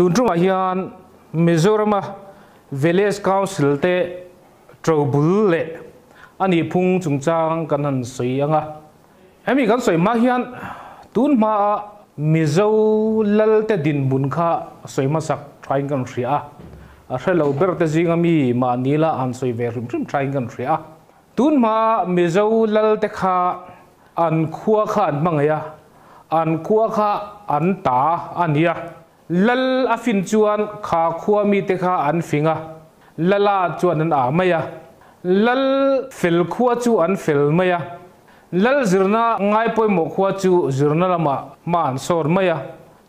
Tun tumah hian Mizorama Village Council te ṭobul leh a nihphung chungchang kan han sawi ang a. Hemi kan sawi hma hian tun hmaa Mizo lalte dinhmun kha sawi hmasak thain kan hria a, a hre lo ber te zinga mi mahni la han sawi ve hrim hrim thain kan hria a. Tun hmaa Mizo lalte kha an khua kha an hmangaih a, an khua kha an ta a ni a. Lal a fin chuan kha khua mite kha an fing a, Lala chuan an ah mai a. Lal fel khua chu an fel mai a, Lal zirna ngai pawimawh khua chu zirna lamah hma an sawr mai a.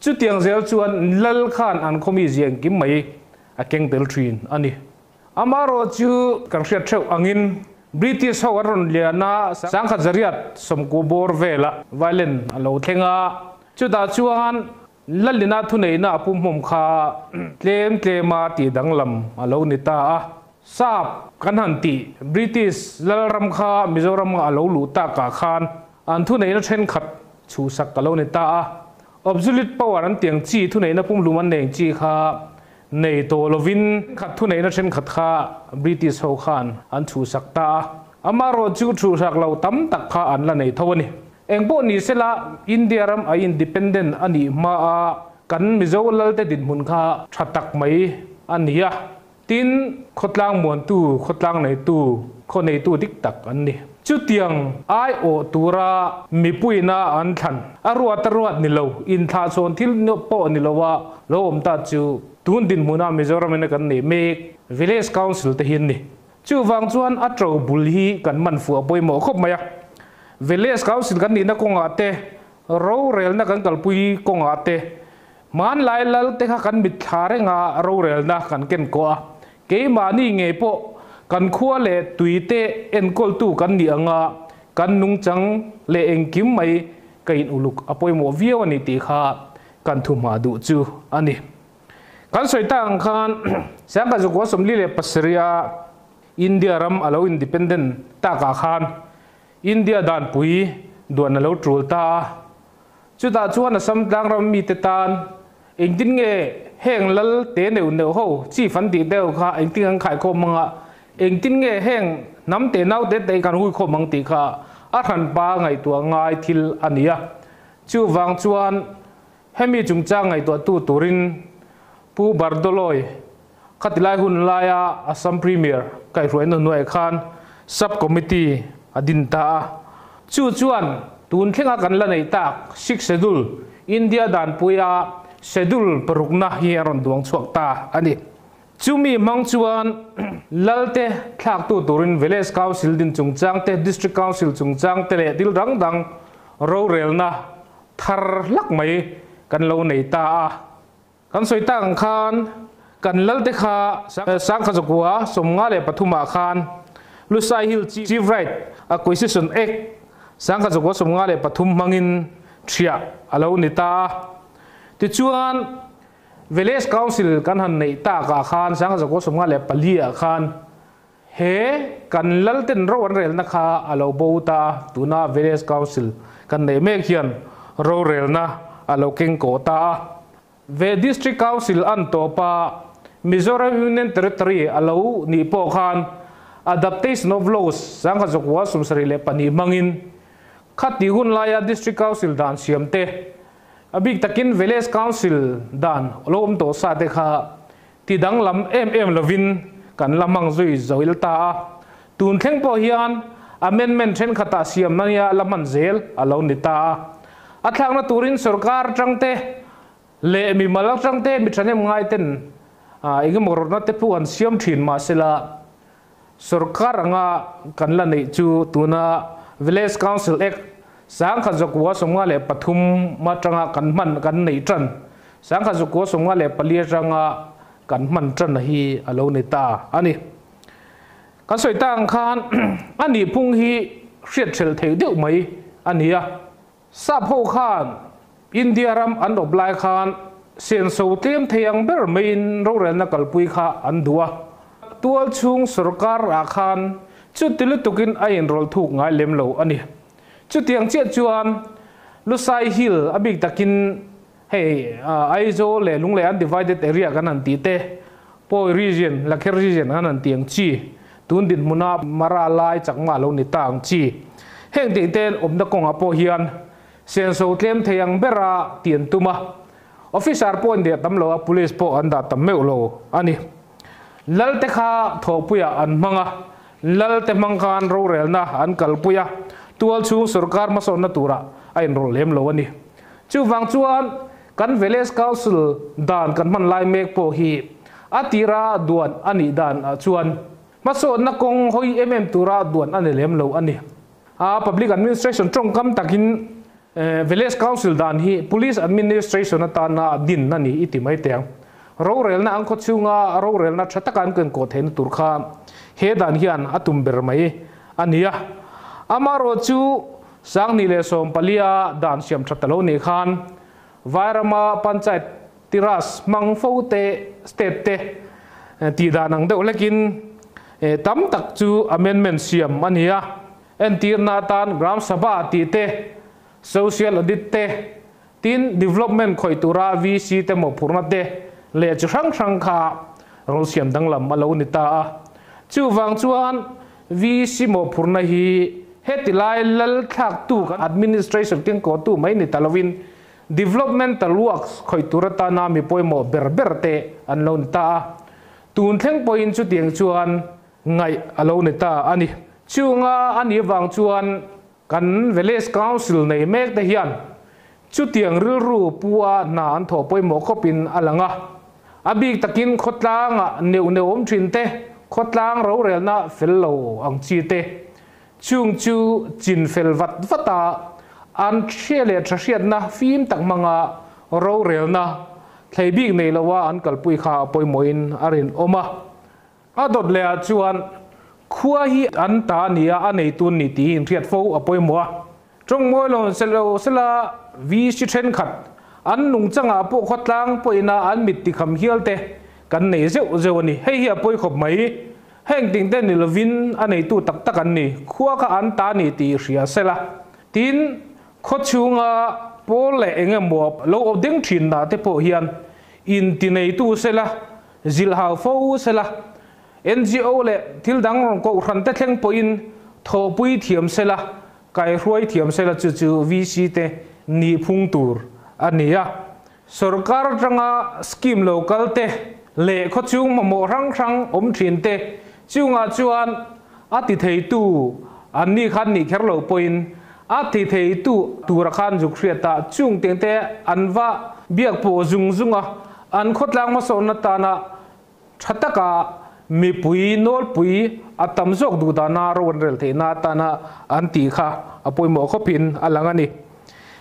Chutiang zel chuan Lal khan an khawmi zia engkim mai a keng tel thin a ni. Amaherawh chu kan hriat theuh angin British ho an rawn lian a, sangkhat zariat sawmkua bawr velah violent a lo thleng a, chutah chuan Lalina thuneihna a pumhmawm kha tlem tlema tih danglam a lo ni ta a. Sap kan han tih British Lalram kha Mizoram a lo luh takah khan an thuneihna thenkhat chhuhsak a lo ni ta a. Absolute power an tiang chi thuneihna pumhlum an nei chi kha nei tawh lovin khat thuneihna thenkhat kha British ho khan an chhuhsak ta a. Amaherawhchu chhuhsak lo tam tak kha an la nei tho a ni. Engpawh ni sela, India ram a independent a nih hma a kan Mizo lalte dinhmun kha tha tak mai a ni a, tin, khawtlang muantu, khawtlang neitu, khaw neitu dik tak an ni. Chutiang aiawh tura mipuina an thlan a ruat a ruat ni lo, inthlahchhawn thil pawh ni lo a lo awm ta chu tun dinhmuna Mizoram ina kan neih mek Village Council te hi an ni. Chuvang chuan a to bul hi kan man fuh a pawimawh khawp mai a. Village Council kan nihna kawngah te, rorelna kan kalpui kawngah te, hmanlai lal te kha kan mitthla renga rorelna kan ken kawh a. Keimahni ngei pawh kan khua leh tui te enkawltu kan nih anga kan nungchang leh engkim mai ka in uluk a pawimawh viau a ni tih kha kan thuhma duh chu a ni. Kan sawi tak ang khan Siangka Zukua 47 a India ram a lo independent takah khan India danpui duan a lo tul ta a. Chutah chuan Assam tlangram mite tan engtin nge heng lal te neuh neuh ho chief an tih deuh kha engtin an khaikhawm ang a, engtin nge heng hnam te nau te te kan huikhawm ang tih kha a hranpa ngaihtuah ngai thil a ni a. Chuvang chuan Hemi chungchang ngaihtuahtu turin Pu Bardoloi khatilai hun laia Assam Premier kaihhruaina hnuaiah khan Sub Committee a din ta a. Chu chuan tun thlenga kan la neih tak Sixth Schedule, India danpuia Schedule parukna hi a rawn duang chhuak ta a ni. Chumi hmang chuan Lalte thlaktu turin Village Council din chungchang te, District Council chungchang te leh thil dang dang rorelna thar hlak mai kan lo nei ta a. Kan sawi tak ang khan kan lalte kha Sangkha Zakua 53 ah khan Lusai Hill Chief Right Acquisition Act Sangkha Zakua 53 hmangin thiah a lo ni ta a. Tichuan Village Council kan han neih takah khan Sangkha Zakua 54 ah khan He kan lalten ro an relna kha a lo bo ta a, tuna Village Council kan neih mek hian rorelna a lo keng kawh ta a. Ve District Council an tawp a, Mizoram Union Territory a lo nih pawh khan Adaptation of Laws 1972 hmangin khati hun laia District Council dan siam te, a bik takin Village Council dan lo awm tawh sa te kha Ti danglam em em lovin kan la hmang zui zoil ta a, tun thleng pawh hian amendment thenkhatah siam ania la hman zel a lo ni ta a. A thlakna turin sorkar atangte leh mimal atangte mi thahnem ngaiten engemaw rawtna te pawh an siam thin mahsela sorkar anga kan la neih chu tuna Village Council Act 1953 atanga kan hman kan neih tan 1994 atanga kan hman tan hi a lo ni ta a ni. Kan sawi tak ang khan a nihphung hi hriat hrelh theih deuh mai a ni a. Sap ho khan India ram an awp lai khan senso tlem thei ang ber maiin rorelna kalpui kha an duh a. Tual chhung sorkar ah khan chuti lutukin a inrawlh thuk ngai lem lo a ni. Chutiang chiah chuan Lusai Hill a bik takin Hei Aizawl leh Lunglei undivided area kan han tih te, Pawi region, Lakher region kan han tih ang chi, tun dinhmuna Mara lai chakma lo ni ta ang chi. Heng tih te awmna kawngah pawh hian senso tlem thei ang bera tih an tum a. Officer pawh an dah tam lo a, police pawh an dah tam meuh lo a ni. Lal te kha thawhpuiah an hmang a, lal te hmang khan rorelna an kalpui a, tual chhung sorkar hmasawnna turah a inrawlh lem lo a ni. Chuvang chuan kan Village Council dan kan hman lai mek pawh hi a tira duan a nih dan ah chuan hmasawnna kawng hawi em em tura duan a ni lem lo a ni. A Public Administration tawngkam takin Village Council dan hi Police Administration atana din a ni i ti mai teh ang. Rorelna ang khaw chhunga rorelna tha taka an kenkawh theihna tur kha he dan hian a tum ber mai a ni a. Amaherawh chu 2014-a dan siam tha ta lo nih khan Vairama Panchayat Tiraj hmang fo te state te tih dan ang deuh hlekin tam tak chu amendment siam a ni a. Entirna atan Gram Sabha tih te, Social Audit te, tin Development khawih tura VC te mawhphurhna te leh chi hrang hrang kha rawn siam danglam a lo ni ta a. Chuvang chuan VC mawhphurhna hi heti lai lal thlaktu kan administration kengkawhtu mai ni ta lovin Developmental works khawih tur atana mi pawimawh ber ber te an lo ni ta a. Tun thleng pawhin chutiang chuan ngaih a lo ni ta a ni. Chunga a nih vang chuan kan Village Council nei mek te hian chutiang rilru pu a hna an thawh pawimawh khawpin a lang a. A bik takin khawtlangah neuh neuh awm thin te, khawtlang rorelna fel lo ang chi te, chung chu chin fel vat vat a, an hria leh tha hriatna fim tak hmanga rorelna thlei bik nei loa an kalpui kha a pawimawhin a rinawm a. A dawt leh ah chuan khua hi an ta a ni a, a neitu an ni tih hi inhriat fo a pawimawh a. Tawngmawi lo selo sela VC thenkhat an nungchangah pawh khawtlang pawhin a an mit tikham hial te kan nei zeuh zeuh a ni. Hei hi a pawi khawp mai. Heng ting te ni lovin a neitu tak tak an ni. Khua kha an ta a ni tih hria sela. Tin, khaw chhunga pawl leh eng emaw lo awm ding thinna te pawh hian intineitu sela Zilhau fo sela, NGO leh thil dang rawn kohhran te thleng pawhin thawhpui thiam sela, kaihruai thiam sela chu chu VC te nihphung tur a ni a. Sorkar atanga scheme lo kal te leh khawchhung mamawh hrang hrang awm thin te chungah chuan a ti theitu an nih khan nih kher lo pawhin a ti theitu tura khan zuk hriat a, chung teng te an va biak pawh zung zung a, an khawtlang hmasawnna tana tha taka mipui nawlpui a tam zawk duh dana ro an rel theihna atana an tih kha a pawimawh khawpin a lang a ni.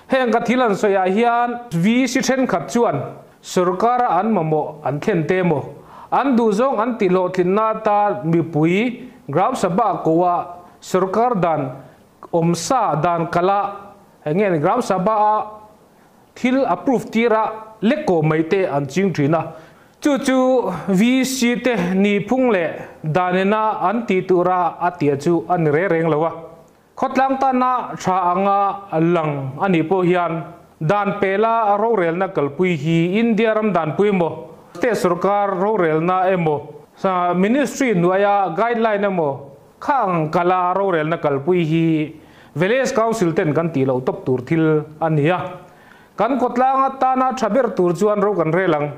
Heng ka thil an sawiah hian VC thenkhat chuan sorkara an mamawh an thlen te emaw, an duhzawng an tihhlawhtlinna atan mipui Gram Sabha koa sorkar dan awmsa dan kala eng nge ni Gram Sabha a Thil approve tira lekkaw mai te an ching thin a, chu chu VC te nihphung leh danena an tih tura a tia chu a ni reng reng lo a. Khawtlang tana tha anga lang a nih pawh hian dan pela rorelna kalpui hi India ram danpui emaw, state sorkar rorelna emaw, ministry hnuaia guideline emaw Kha ang kala rorelna kalpui hi Village Council ten kan tih loh tawp tur thil a ni a. Kan khawtlang atana tha ber tur chuan ro kan rel ang.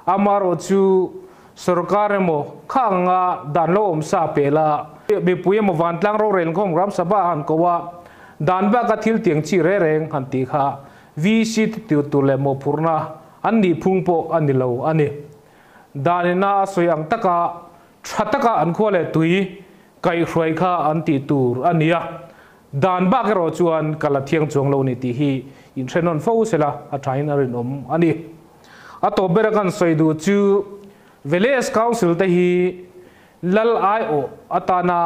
Amaherawh chu sorkar emaw kha anga dan lo awm sa pel a, mipui emaw vantlang rorel khawm Gram Sabha han ko a, dan baka thil tiang chi re reng han tih kha VC te tir tur leh mawhphurhna an nih phung pawh a ni lo a ni. Danina a sawi ang taka Tha taka an khua leh tui kaihhruai kha an tih tur a ni a, dan bak erawh chuan kal a thiang chuang lo ni tih hi inhrenawn fo sela a thain a rinawm a ni. A tawp bera kan sawi duh chu Village Council te hi lal aiawh atana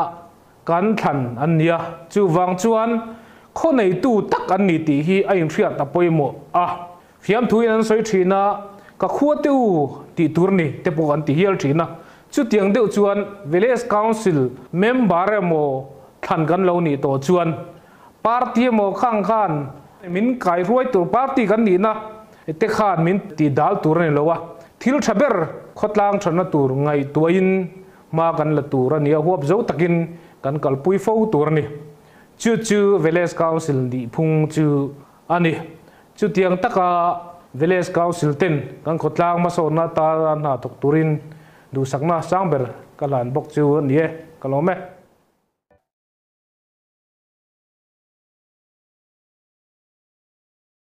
kan thlan an ni a, chuvang chuan khaw neitu tak an ni tih hi a inhriat a pawimawh a. Fiamthuin an sawi thin a, ka khua te u tih tur ni te pawh an ti hial thin a. Chutiang deuh chuan Village Council member emaw thlan kan lo nih tawh chuan party emaw khang khan min kaihruai tur party kan nihna te khan min ti dal tur ani lo a, thil tha ber khawtlang thatna tur ngaihtuahin hma kan la tur a ni a, huap zo takin kan kalpui fo tur a ni. Chu chu Village Council nih phung chu a ni. Chutiang taka Village Council ten kan khawtlang hmasawnna atana hna thawk turin duhsakna sang ber ka hlan bawk chu a ni e. Ka lawm e.